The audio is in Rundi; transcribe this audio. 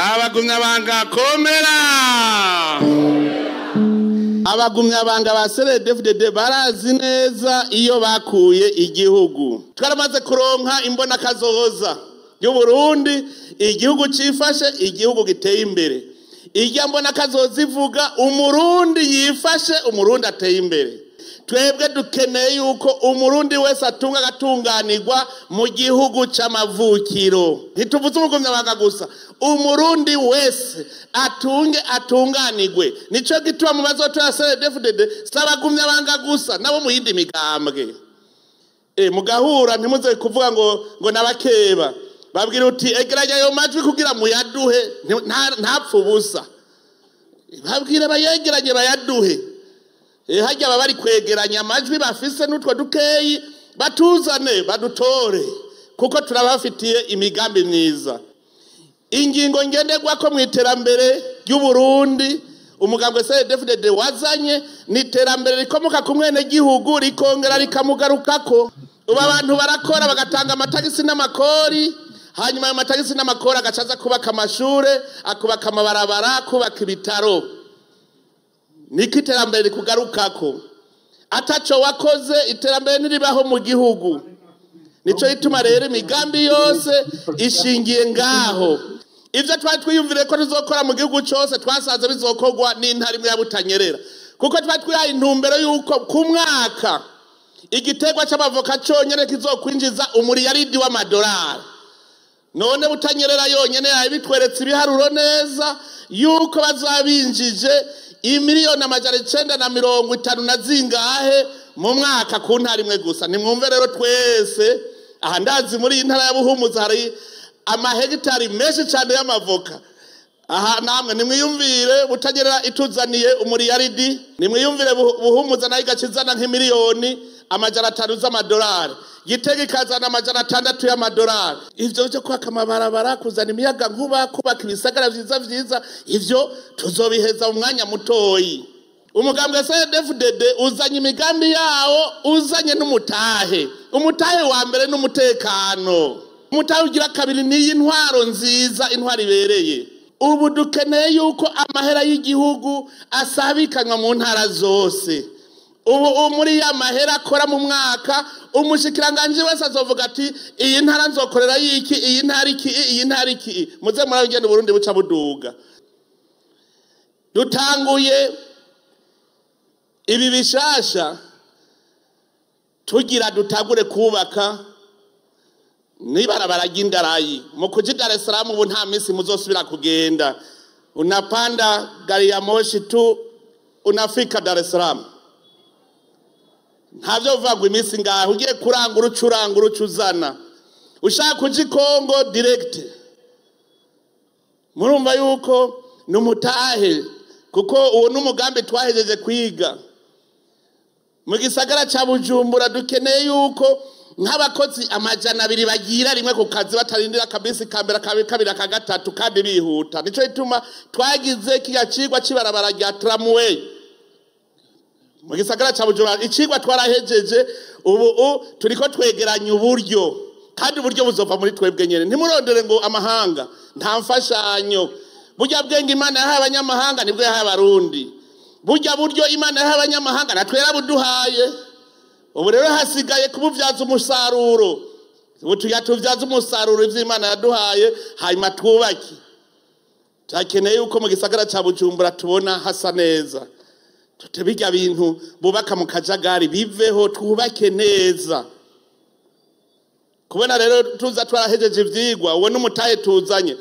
Abagumyabanga komera. Abagumyabanga ba CNDD-FDD barazi neza iyo bakuye igihugu. Twaramaze kuronka imbona kazoza y'u Burundi, igihugu cifashe, igihugu giteye imbere. Irya mbona kazoza ivuga umurundi yifashe, umurundi ateye imbere. Twebwe dukeneye yuko umurundi wese atunga agatunganirwa mu gihugu c'amavukiro. Ntituvuze umugumyabanga gusa, umurundi wese atunge atunganirwe. Nico gituma mu bazotora CNDD-FDD si abagumyabanga gusa, nabo mu yindi migambwe. Mugahura ntimuze kuvuga ngo nabakeba. Babwira uti egeranya ayo majwi kugira muyaduhe, ntapfe ubusa. Babwira bayegeranye bayaduhe. Harya baba bari kwegeranya amajwi bafise n'utwo dukeyi, batuzane badutore, kuko turabafitiye imigambi myiza. Ingingo ngenderwako mu iterambere ry'u Burundi umugambwe CNDD-FDD wazanye ni iterambere rikomoka ku mwenegihugu rikongera rikamugarukako. Ubu abantu barakora bagatanga amatagisi n'amakori, hanyuma ayo matagisi n'amakori agaca aza kubaka amashure, akubaka amabarabara, akubaka ibitaro. Niko iterambere rikugarukako. Ataco wakoze iterambere ntiribaho mu gihugu. Nico gituma rero imigambi yose ishingiye ngaho. Ivyo twari twiyumviriye ko tuzokora mu gihugu cose twasanze bizokorwa n'intara imwe ya Butanyerera, kuko twari twihaye intumbero yuko ku mwaka igiterwa c'amavoka conyene kizokwinjiza umuriyaridi w'amadolari. None Butanyerera yonyene yabitweretse ibiharuro neza yuko bazabinjije imiliyoni amajana icenda na mirongo itanu na zingahe mu mwaka ku ntara imwe gusa. Nimwumve rero twese aha ndazi muri iyi ntara ya Buhumuza hari amahegitari menshi cyane y'amavoka. Aha namwe nimwiyumvire Butanyerera ituzaniye umuriyaridi, nimwiyumvire Buhumuza nayo igacizana nk'imiliyoni amajana atanu z'amadolari, Gitega ikazana amajana atandatu y'amadolari. Ivyo byo kwaka amabarabara, kuzana imiyaga nkuba, kubaka ibisagara vyiza vyiza, ivyo tuzobiheza mu mwanya mutoyi. Umugambwe CNDD-FDD uzanye imigambi yawo, uzanye n'umutahe. Umutahe wa mbere n'umutekano, umutahe ugira kabiri ni intwaro nziza, intwaro ibereye. Ubu dukeneye yuko amahera y'igihugu asabikanywa mu ntara zose. Ubu muri ya mahera akora mu mwaka, umushikiranganji wese azovuga ati iyi ntara nzokorera iki, iyi ntara iki, iyi ntara iki. Muze murabe ingene Uburundi buca buduga. Dutanguye ibi bishasha tugira dutagure kubaka nibarabara ry'indarayi. Mu kuja Dar es Salaam ubu nta minsi muzosubira kugenda, unapanda gari ya moshi tu unafika Dar es Salaam. Ntavyo uvuga ngo iminsi ngaho ugiye kurangura ucurangura ucuzana, ushaka kuja i Kongo direct. Murumva yuko numutahe, kuko uwo n'umugambi twahejeje kwiga mu gisagara ca Bujumbura. Dukeneye yuko nk'abakozi amajana abiri bagira rimwe ku kazi batarindira akabisi ka mbere, ka kabiri, ka gatatu, kandi bihuta. Nico gituma twagize kiya cigwa c'ibarabara rya tramway mu gisagara ca Bujumbura. Icigwa twarahejeje, ubu turiko twegeranya uburyo, kandi uburyo buzova muri twebwe nyene. Ntimurondere ngo amahanga, nta mfashanyo. Burya bwenge Imana yahaye abanyamahanga nibwo yahaye abarundi. Burya buryo Imana yahaye abanyamahanga natwe yarabuduhaye. Ubu rero hasigaye kubuvyaza umusaruro. Ubu tuvyaza umusaruro ivyo Imana yaduhaye, hanyuma twubake. Turakeneye yuko mu gisagara ca Bujumbura tubona hasa neza. Tutebirya bintu bubaka mu kajagari biveho, twubake neza. Kubona rero tuza twarahejeje ivyigwa, uwo n'umutahe tuzanye.